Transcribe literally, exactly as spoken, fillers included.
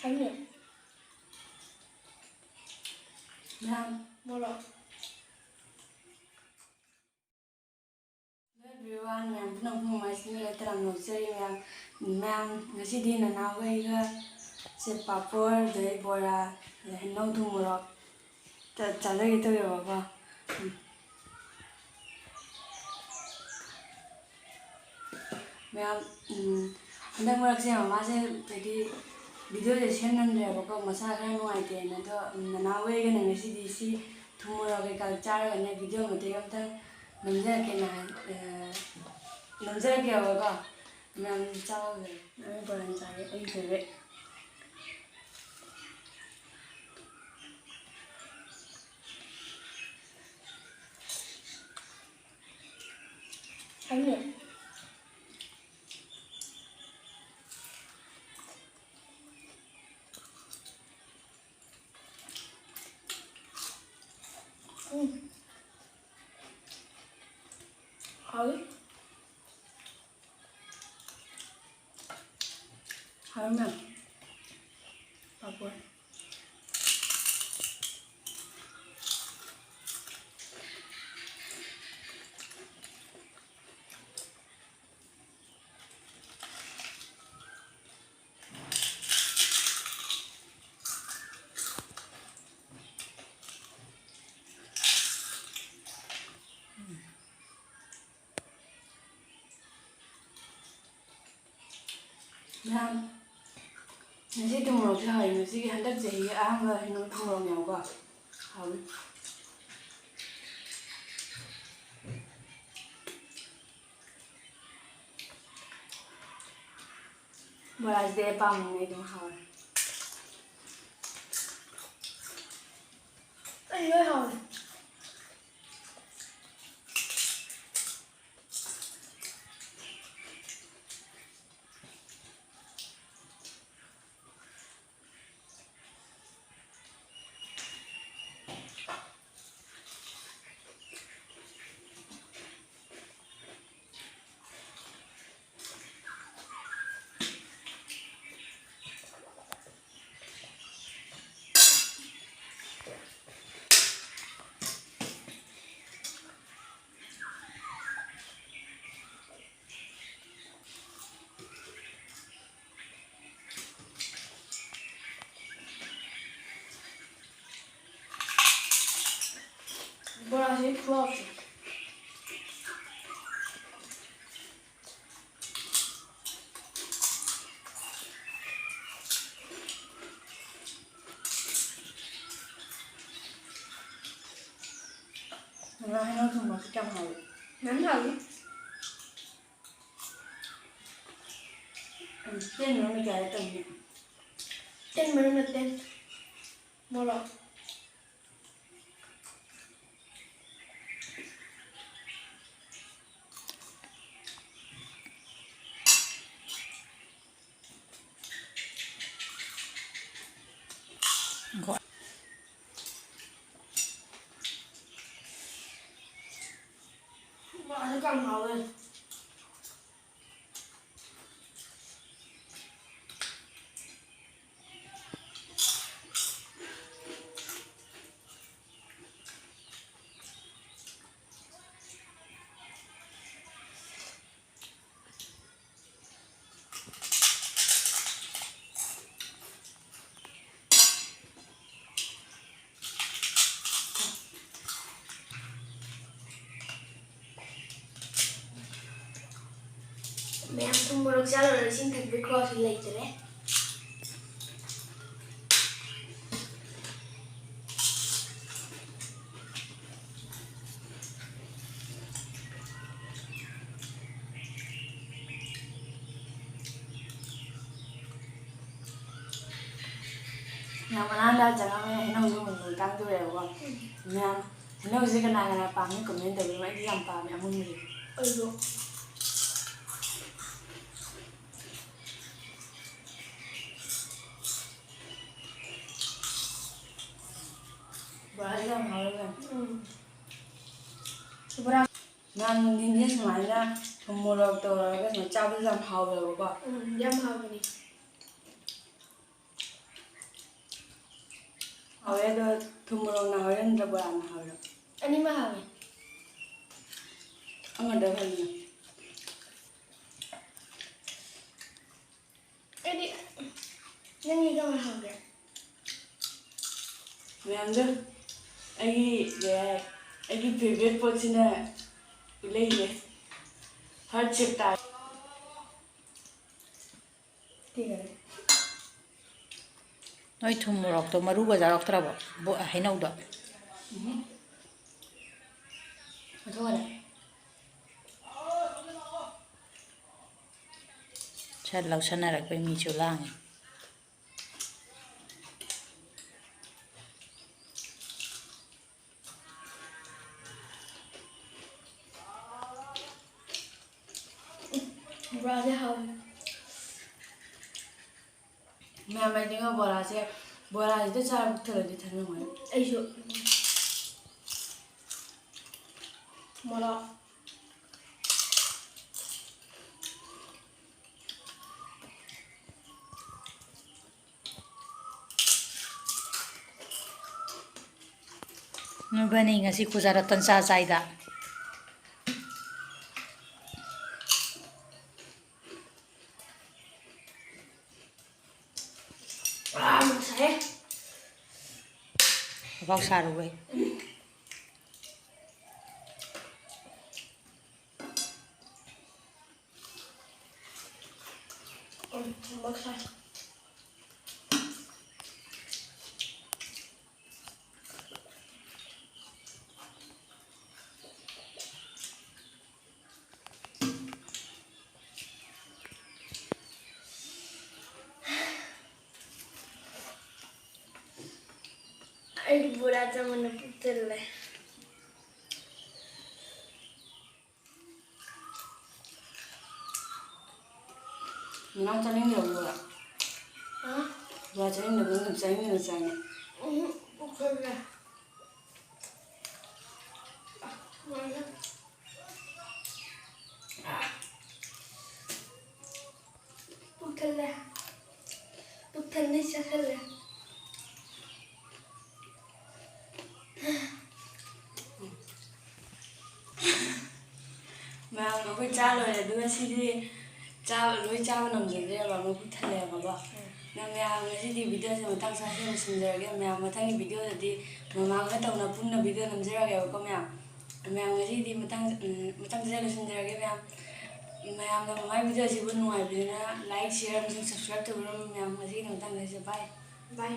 ꯈꯪꯉꯦ꯫ ꯃꯌꯥꯝ ꯃꯣꯔꯣꯛ꯫ Hello everyone, ꯃꯌꯥꯝ ꯄꯨꯝꯅꯃꯛꯄꯨ ꯃꯃꯥꯏꯁꯤꯡꯗ ꯇꯔꯥꯝꯅ ꯑꯣꯛꯆꯔꯤ꯫ ꯃꯌꯥꯝ, ꯃꯌꯥꯝ, ꯉꯁꯤꯗꯤ ꯅꯅꯥꯎꯒ ꯑꯩꯒ ꯁꯦ ꯄꯥꯄꯣꯔ, ꯑꯗꯩ ꯕꯣꯔꯥ, ꯑꯗꯩ ꯍꯩꯅꯧ ꯊꯨꯝ ꯃꯣꯔꯣꯛ ꯆꯥ-, ꯆꯥꯖꯒꯦ ꯇꯧꯋꯦꯕꯀꯣ꯫ ꯎꯝ꯫ ꯃꯌꯥꯝ, ꯎꯝ, ꯍꯟꯗꯛ ꯃꯔꯛꯁꯦ ꯃꯃꯥꯁꯦ ꯍꯥꯏꯗꯤ ꯚꯤꯗꯤꯑꯣꯁꯦ ꯁꯦꯝꯅꯤꯡꯗ꯭ꯔꯦꯕꯀꯣ, ꯃꯁꯥ ꯈꯔ ꯅꯨꯡꯉꯥꯏꯇꯦꯅ꯫ ꯑꯗꯣ, ꯎꯝ, ꯅꯅꯥꯎ ꯍꯣꯏꯒꯅ ꯉꯁꯤꯗꯤ ꯁꯤ ꯊꯨꯝ ꯃꯣꯔꯣꯛ ꯀꯩꯀꯥ ꯆꯥꯔꯒꯅꯦ, ꯚꯤꯗꯤꯑꯣ ꯃꯇꯦꯛ ꯑꯃꯇꯪ ꯅꯝꯖꯔꯛꯀꯦꯅ ꯍꯥꯏ-, ꯑ, ꯅꯝꯖꯔꯛꯀꯦꯕꯀꯣ꯫ ꯃꯌꯥꯝ ꯆꯥꯎꯁꯦ꯫ ꯑꯩ ꯕꯣꯔꯥ ꯆꯥꯒꯦ, ꯑꯩ ꯐꯦꯕꯔꯦꯠ꯫ ꯈꯪꯗꯦ꯫ ꯎꯝ꯫ ꯍꯥꯎꯋꯤ꯫ ꯍꯥꯎꯋꯤ ꯃꯌꯥꯝ꯫ ꯄꯥꯐꯣꯔ꯫ ꯃꯌꯥꯝ, ꯉꯁꯤ ꯊꯨꯝꯃꯣꯔꯣꯛꯁꯦ ꯍꯥꯎꯋꯤ꯫ ꯉꯁꯤꯒꯤ ꯍꯟꯗꯛ ꯆꯍꯤꯒꯤ ꯑꯍꯥꯟꯕ ꯍꯩꯅꯧ ꯊꯨꯝꯃꯣꯔꯣꯛꯅꯦꯕꯀꯣ꯫ ꯍꯥꯎꯋꯤ꯫ ꯕꯣꯔꯥꯁꯤꯗꯤ ꯑꯩ ꯄꯥꯝꯕꯅꯦ, ꯑꯗꯨꯝ ꯍꯥꯎꯋꯦ꯫ ꯑꯩ ꯂꯣꯏ ꯍꯥꯎꯋꯦ꯫ ꯈꯨꯍꯥꯎꯁꯦ꯫ ꯉꯥ ꯍꯩꯅꯧ ꯊꯣꯡꯕꯁꯨ ꯀꯌꯥꯝ ꯍꯥꯎꯏ꯫ ꯌꯥꯝ ꯍꯥꯎꯏ꯫ ꯎꯝ, ꯇꯦꯟ ꯃꯔꯨꯝꯅ ꯀꯌꯥꯗ ꯇꯧꯅꯤ? ꯇꯦꯟ ꯃꯔꯨꯝꯅ ꯇꯦꯟ꯫ ꯃꯣꯔꯣꯛ꯫ ꯃꯥꯁꯨ ꯀꯌꯥꯝ ꯍꯥꯎꯋꯦ꯫ ꯃꯌꯥꯝ ꯊꯨꯝ ꯃꯣꯔꯣꯛ ꯆꯥꯔꯨꯔ ꯏꯁꯤꯡ ꯊꯛꯄꯒꯤ ꯈꯨꯍꯥꯎꯁꯤ ꯂꯩꯇ꯭ꯔꯦ꯫ ꯃꯌꯥꯝ ꯑꯉꯥꯡꯗ ꯆꯪꯉꯝꯃꯦ, ꯍꯩꯅꯧꯁꯦ ꯃꯨꯟꯕ ꯃꯇꯥꯡ ꯇꯧꯔꯦꯕꯀꯣ꯫ ꯃꯌꯥꯝ ꯍꯩꯅꯧꯁꯦ ꯀꯅꯥ ꯀꯅꯥ ꯄꯥꯝꯃꯤ comment ꯇꯧꯕꯤꯌꯨ, ꯑꯩꯗꯤ ꯌꯥꯝ ꯄꯥꯝꯃꯦ ꯑꯃꯨꯟꯕꯁꯦ꯫ ꯑꯩꯁꯨ꯫ ꯕꯣꯔꯥꯁꯦ ꯌꯥꯝ ꯍꯥꯎꯋꯦ ꯃꯌꯥꯝ꯫ ꯎꯝ꯫ ꯕꯣꯔꯥ꯫ ꯅꯍꯥꯟ ꯅꯨꯡꯊꯤꯟꯁꯦ ꯁꯨꯃꯥꯏꯅ ꯊꯨꯝ ꯃꯣꯔꯣꯛ ꯇꯧꯔꯒ ꯁꯨꯃꯥꯏꯅ ꯆꯥꯕꯁꯨ ꯌꯥꯝ ꯍꯥꯎꯋꯦꯕꯀꯣ꯫ ꯎꯝ, ꯌꯥꯝ ꯍꯥꯎꯕꯅꯤ꯫ ꯍꯥꯎꯋꯦ ꯑꯗꯣ, ꯊꯨꯝ ꯃꯣꯔꯣꯛꯅ ꯍꯥꯎꯔꯤꯔꯣ ꯅꯠꯇ꯭ꯔ ꯕꯣꯔꯥꯅ ꯍꯥꯎꯔꯤꯔꯣ? ꯑꯅꯤꯃꯛ ꯍꯥꯎꯋꯦ꯫ ꯑꯃꯗ ꯐꯩꯅ꯫ ꯑꯩꯗꯤ ꯅꯪꯒꯤ ꯀꯃꯥꯏ ꯍꯥꯎꯒꯦ? ꯃꯌꯥꯝꯗꯣ ꯑꯩꯒꯤ ꯀꯩ ꯍꯥꯏ-, ꯑꯩꯒꯤ ꯐꯦꯕꯔꯦꯠ ꯄꯣꯠꯁꯤꯅ ꯂꯩꯔꯦ꯫ ꯍꯥꯔꯠ ꯁꯦꯞ ꯇꯥꯏ꯫ ꯅꯣꯏ ꯊꯨꯝ ꯃꯣꯔꯣꯛꯇꯣ ꯃꯔꯨꯒ ꯌꯥꯎꯔꯛꯇ꯭ꯔꯕꯣ? ꯕꯣ-, ꯍꯩꯅꯧꯗꯣ? ꯎꯝ꯫ ꯃꯊꯣꯛ ꯍꯜꯂꯦ꯫ ꯁꯠ ꯂꯧꯁꯟꯅꯔꯛꯄꯩ ꯃꯤꯁꯨ ꯂꯥꯡꯉꯤ꯫ ꯕꯣꯔꯥꯁꯦ ꯍꯥꯎꯋꯦ꯫ ꯃꯌꯥꯝ ꯑꯩꯗꯤꯉꯣ ꯕꯣꯔꯥꯁꯦ, ꯕꯣꯔꯥꯁꯤꯗ ꯆꯥꯕ ꯊꯨꯔꯗꯤ ꯊꯟ ꯉꯝꯃꯣꯏ꯫ ꯑꯩꯁꯨ꯫ ꯃꯣꯔꯣꯛ꯫ ꯅꯣꯏꯕꯅꯤ ꯉꯁꯤ ꯈꯨꯖꯥ ꯔꯇꯟ ꯆꯥ ꯆꯥꯏꯗ꯫ ꯑꯥ, ꯁꯥꯏꯍꯦ꯫ ꯑꯐꯥꯎ ꯁꯥꯔꯨꯕꯩ꯫ ꯎꯝ, ꯊꯨꯝꯃꯣꯛ ꯁꯥꯏ꯫ ꯑꯩꯗꯤ ꯕꯣꯔꯥ ꯆꯥꯃꯟꯗꯅ ꯄꯨꯛ ꯊꯜꯂꯦ꯫ ꯉꯔꯥꯡ ꯆꯥꯅꯤꯡꯗꯕ ꯕꯣꯔꯥ? ꯍꯥ? ꯕꯣꯔꯥ ꯆꯥꯅꯤꯡꯗꯕ ꯅꯪ ꯆꯥꯅꯤꯡꯗꯅ ꯆꯥꯏꯅꯦ꯫ ꯎꯝ, ꯄꯨꯛ ꯊꯜꯂꯦ꯫ ꯄꯨꯛ ꯊꯜꯂꯦ꯫ ꯄꯨꯛ ꯊꯜꯂꯦ, ꯆꯥꯁꯜꯂꯦ꯫ ꯃꯌꯥꯝ ꯑꯩꯈꯣꯏ ꯆꯥ ꯂꯣꯏꯔꯦ, ꯑꯗꯨꯒ ꯁꯤꯗꯤ ꯆꯥꯕ, ꯂꯣꯏ ꯆꯥꯕ ꯉꯝꯖꯗ꯭ꯔꯦꯕ, ꯃꯕꯨꯛ ꯊꯜꯂꯦꯕꯀꯣ꯫ ꯅꯪ ꯃꯌꯥꯝ, ꯉꯁꯤꯗꯤ video ꯁꯦ ꯃꯇꯥꯡ ꯆꯥꯁꯤꯗ ꯂꯣꯏꯁꯤꯟꯖꯔꯒꯦ꯫ ꯃꯌꯥꯝ, ꯃꯊꯪꯒꯤ video ꯗꯗꯤ ꯃꯃꯥꯡꯗ ꯇꯧꯅ ꯄꯨꯟꯅ video ꯅꯝꯖꯔꯛꯑꯒꯦꯕꯀꯣ ꯃꯌꯥꯝ꯫ ꯃꯌꯥꯝ, ꯉꯁꯤꯗꯤ ꯃꯇꯥꯡ, ꯎꯝ, ꯃꯇꯥꯡꯁꯤꯗ ꯂꯣꯏꯁꯤꯟꯖꯔꯒꯦ ꯃꯌꯥꯝ꯫ ꯃꯌꯥꯝꯅ ꯃꯃꯥꯡꯒꯤ video ꯁꯤꯕꯨ ꯅꯨꯡꯉꯥꯏꯕꯤꯗꯨꯅ like, share ꯑꯃꯁꯨꯡ subscribe ꯇꯧꯕꯤꯔꯝꯃꯨ ꯃꯌꯥꯝ꯫ ꯉꯁꯤꯒꯤꯗꯤ ꯃꯇꯥꯡꯁꯤꯗ bye꯫ Bye꯫